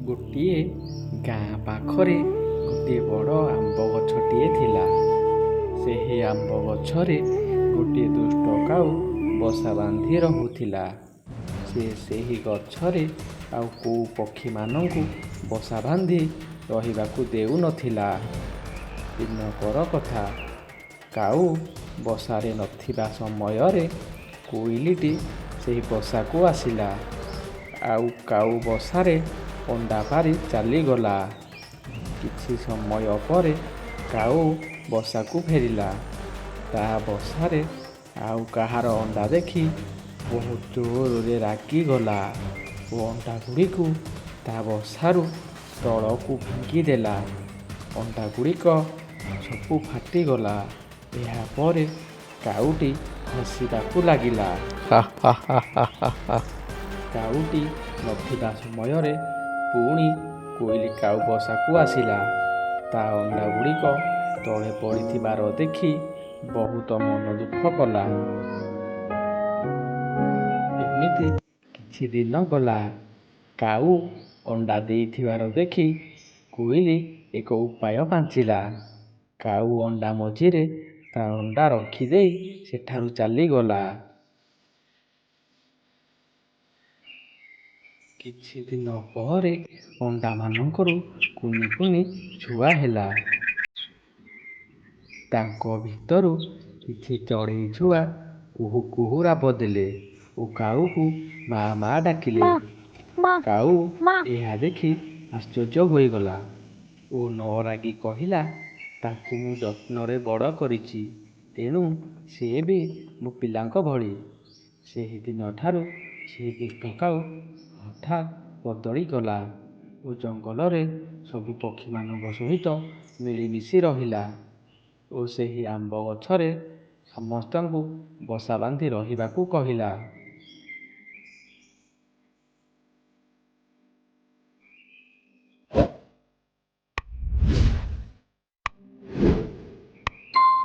ଗୋଟିଏ ଗାଁ ପାଖରେ ଗୋଟିଏ ବଡ଼ ଆମ୍ବ ଗଛଟିଏ ଥିଲା। ସେହି ଆମ୍ବ ଗଛରେ ଗୋଟିଏ ଦୁଷ୍ଟ କାଉ ବସା ବାନ୍ଧି ରହୁଥିଲା। ସେ ସେହି ଗଛରେ ଆଉ କୋଉ ପକ୍ଷୀମାନଙ୍କୁ ବସା ବାନ୍ଧି ରହିବାକୁ ଦେଉନଥିଲା। ଦିନକର କଥା, କାଉ ବସାରେ ନଥିବା ସମୟରେ କୋଇଲିଟି ସେହି ବସାକୁ ଆସିଲା ଆଉ କାଉ ବସାରେ ଅଣ୍ଡା ପାରି ଚାଲିଗଲା। କିଛି ସମୟ ପରେ କାଉ ବସାକୁ ଫେରିଲା। ତା ବସାରେ ଆଉ କାହାର ଅଣ୍ଡା ଦେଖି ବହୁତ ଜୋରରେ ରାଗିଗଲା ଓ ଅଣ୍ଡାଗୁଡ଼ିକୁ ତା ବସାରୁ ତଳକୁ ଫିଙ୍ଗିଦେଲା। ଅଣ୍ଡାଗୁଡ଼ିକ ସବୁ ଫାଟିଗଲା। ଏହାପରେ କାଉଟି ହସିବାକୁ ଲାଗିଲା। ହା ହା ହା ହା ହା ହା। କାଉଟି ନଥିବା ସମୟରେ ପୁଣି କୋଇଲି କାଉ ବସାକୁ ଆସିଲା। ତା ଅଣ୍ଡାଗୁଡ଼ିକ ତଳେ ପଡ଼ିଥିବାର ଦେଖି ବହୁତ ମନ ଦୁଃଖ କଲା। ଏମିତି କିଛି ଦିନ ଗଲା। କାଉ ଅଣ୍ଡା ଦେଇଥିବାର ଦେଖି କୋଇଲି ଏକ ଉପାୟ ପାଞ୍ଚିଲା। କାଉ ଅଣ୍ଡା ମଝିରେ ତା ଅଣ୍ଡା ରଖିଦେଇ ସେଠାରୁ ଚାଲିଗଲା। କିଛି ଦିନ ପରେ ଅଣ୍ଡାମାନଙ୍କରୁ କୁନି କୁନି ଛୁଆ ହେଲା। ତାଙ୍କ ଭିତରୁ କିଛି ଚଢ଼େଇ ଛୁଆ କୁହୁ କୁହୁ ରାବ ଦେଲେ ଓ କାଉକୁ ମା ମା ଡାକିଲେ। ମା ମା କାଉ ମା। ଏହା ଦେଖି ଆଶ୍ଚର୍ଯ୍ୟ ହୋଇଗଲା ଓ ନ ରାଗି କହିଲା, ତାଙ୍କୁ ମୁଁ ଯତ୍ନରେ ବଡ଼ କରିଛି, ତେଣୁ ସେ ବି ମୋ ପିଲାଙ୍କ ଭଳି। ସେହିଦିନଠାରୁ ସେହି ଦୁଷ୍ଟ କାଉ ହଠାତ୍ ବଦଳିଗଲା ଓ ଜଙ୍ଗଲରେ ସବୁ ପକ୍ଷୀମାନଙ୍କ ସହିତ ମିଳିମିଶି ରହିଲା ଓ ସେହି ଆମ୍ବ ଗଛରେ ସମସ୍ତଙ୍କୁ ବସା ବାନ୍ଧି ରହିବାକୁ କହିଲା।